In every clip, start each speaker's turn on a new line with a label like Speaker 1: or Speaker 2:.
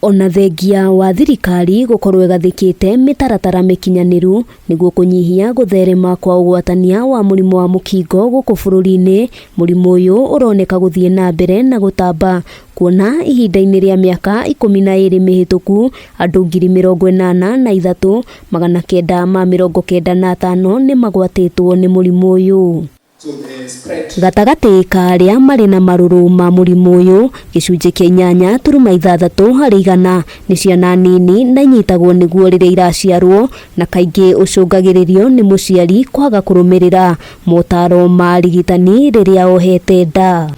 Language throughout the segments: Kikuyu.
Speaker 1: Ona thengia wa thirikari gũkorwo ĩgathĩkĩte mĩtaratara mĩkinyanĩru nĩguo kũnyihia gũtherema kwa ũgwatania wa mũrimũ wa mũkingo gũkũ bũrũri-inĩ, mũrimũ ũyũ ũroneka gũthiĩ na mbere na gũtamba kuona ihinda-inĩ rĩa mĩaka 12 mĩhĩtũku andũ 83,995 nĩ magwatĩtwo nĩ mũrimũ ũyũ. Gatagatĩ ka arĩa marĩ na marũrũ ma mũrimũ ũyũ, gĩcunjĩ kĩa 8.6% nĩ ciana nini na inyitagwo nĩguo rĩrĩa iraciarwo, na kaingĩ ũcũngagĩrĩrio nĩ mũciari kwaga kũrũmĩrĩra motaro ma arigitani rĩrĩa ohete nda.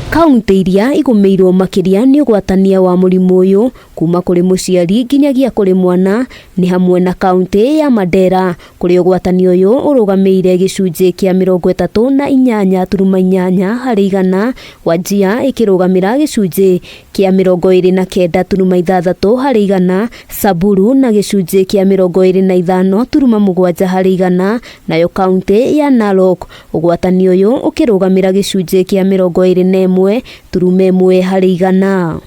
Speaker 1: Kaunti iria igũmĩirwo makĩria nĩ ũgwatania wa mũrimũ ũyũ kuma kũrĩ mũciari nginyagia kũrĩ mwana nĩ hamwe na kaunti ya Mandera, kũrĩa ũgwatania ũyũ ũrũgamĩire gĩcunjĩ kĩa 38.8%, Wajir ĩkĩrũgamĩra gĩcunjĩ kĩa 29.6%, Samburu na gĩcunjĩ kĩa 25.7%, nayo kaunti ya Narok ũgwatania ũyũ ũkĩrũgamĩra gĩcunjĩ kĩa 21.1%.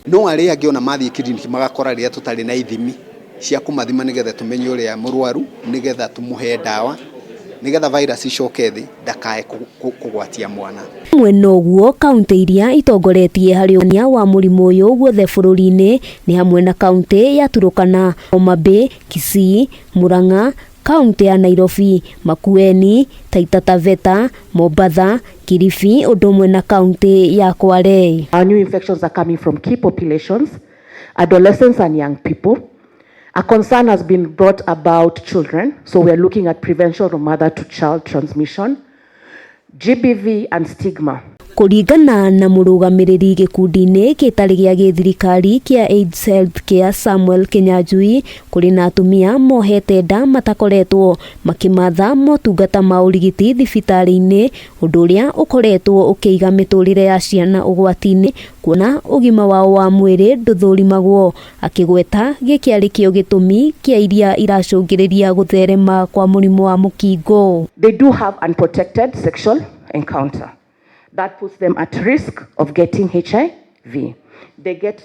Speaker 2: No arĩa angĩ ona mathiĩ kiriniki magakora rĩrĩa tũtarĩ na ithimi cia kũmathima nĩgetha tũmenye ũrĩa mũrwaru, nĩgetha tũmũhe ndawa, nĩgetha virus icoke thĩ, ndakae kũgwatia mwana.
Speaker 1: Hamwe na ũguo, kaunti iria itongoretie harĩ ũgwatania wa mũrimũ ũyũ guothe bũrũri-inĩ nĩ hamwe na kaunti ya Turkana, Homa Bay, Kisii, Murang'a, kaunti ya Nairobi, Makueni, Taita Taveta, Mombatha, Kilifi ũndũ ũmwe na kaunti ya Kwale.
Speaker 3: Our new infections are coming from key populations, adolescents and young people. A concern has been brought about children, so we are looking at prevention of mother to child transmission, GBV and stigma.
Speaker 1: Kũringana na mũrũgamĩrĩri gĩkundi-inĩ gĩtarĩ gĩa gĩthirikari kĩa AIDS Health Care, Samuel Kinyanjui, kũrĩ na atumia mohete nda matakoretwo makĩmatha motungata ma ũrigiti thibitarĩ-inĩ, ũndũ ũrĩa ũkoretwo ũkĩiga mĩtũrĩre ya ciana ũgwati-inĩ kuona ũgima wao wa mwĩrĩ ndũthũrimagwo, akĩgweta gĩkĩ arĩ kĩo gĩtũmi kĩa iria iracũngĩrĩria gũtherema kwa mũrimũ wa mũkingo.
Speaker 3: They do have unprotected sexual encounter. That puts them at risk of getting HIV. They get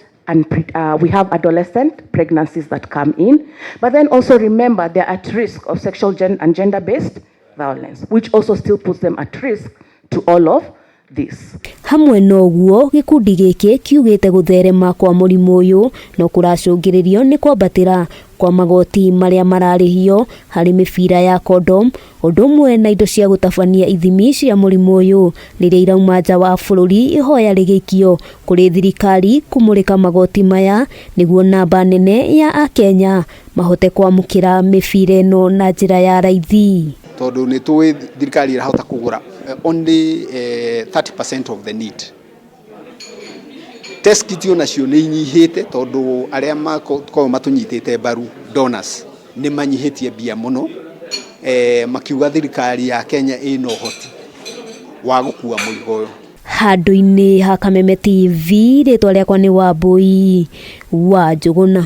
Speaker 3: we have adolescent pregnancies that come in, but then also remember they're at risk of sexual and gender-based violence, which also still puts them at risk to all of this.
Speaker 1: Hamwe na ũguo, gĩkundi gĩkĩ kiugĩte gũtherema kwa mũrimũ ũyũ no kũracũngĩrĩrio nĩ kwambatĩra kwa magoti marĩa mararĩhio harĩ mĩbira ya condom, ũndũ ũmwe na indo cia gũtabania ithimi cia mũrimũ ũyũ rĩrĩa irauma nja wa bũrũri, ihoya rĩgĩikio kũrĩ thirikari kũmũrĩka magoti maya nĩguo namba nene ya akenya mahote kwamũkĩra mĩbira ĩno na njĩra ya raithi.
Speaker 2: Tondũ nĩ tũĩ thirikari ĩrahota kũgũra only 30% of the need. Test kit onacio nĩ inyihĩte tondũ arĩa makoragwo matũnyitĩte mbaru, donors, nĩ manyihĩtie mbia mũno, makiuga thirikari ya Kenya ĩna ũhoti wa gũkua mũrigo ũyũ.
Speaker 1: Handũ-inĩ ha Kameme TV, rĩtwa rĩakwa nĩ Wambui wa Njũgũna.